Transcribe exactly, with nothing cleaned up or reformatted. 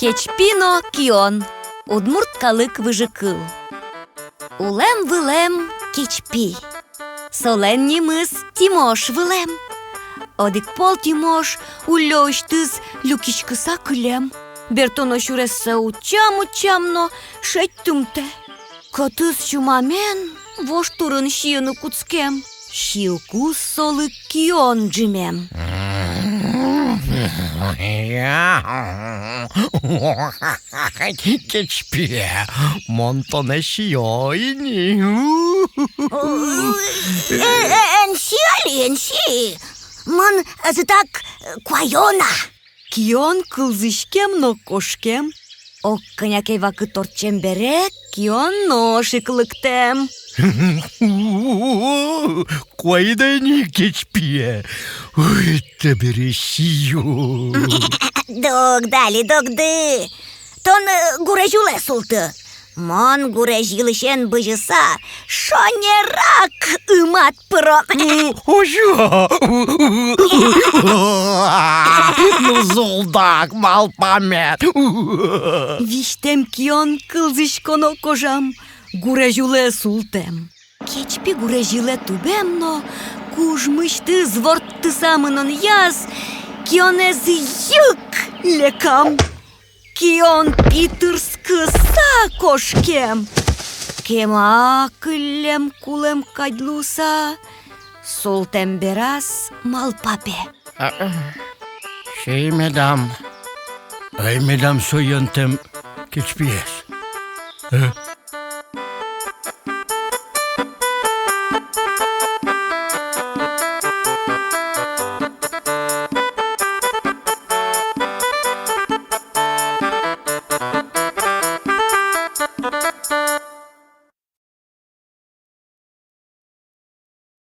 Кечпи но кион. Удмурт калык выжыкыл. Улэм-вылэм кечпи. Солэн нимыз Тимош вылэм. Одӥг пол Тимош уллёысьтыз люкиськыса кылем. Бертоно сюрессэ утчам-утчам но, шедьтымтэ. Кӧтыз сюмамен вож турын сиыны кутскем. Сиыкуз солы кион ӝимем. Кечпие, мон тонэ сиё ини. Э, э, эн си али, эн си. Мон ӧжытак, э, куаё на. Кион кылзӥськем но кошкем. Ог кӧня ке вакыт ортчем бере, кион нош ик лыктэм. Куайид-а ини, кечпие? Ой, табере сиё. Дугды али, дугды. Тон, э, гурезь улэ султы. Мон гурезь йылысен бызьыса шонерак ымад пыро. Озьы-а? Ну, зулдак малпамед. Визьтэм кион кылзӥськоно кожам, гурезь улэ султэм. Кечпи гурезь йылэ тубем но, кужмысьтыз ворттыса мынонъяз, кионэз йыг лекам. Кион питырскыса кошкем. Кема кыллем кулэм кадь луыса, султэм бераз малпа, пе: «А, а, сиемед-а, ӧй меда со йӧнтэм кечпиез? Э,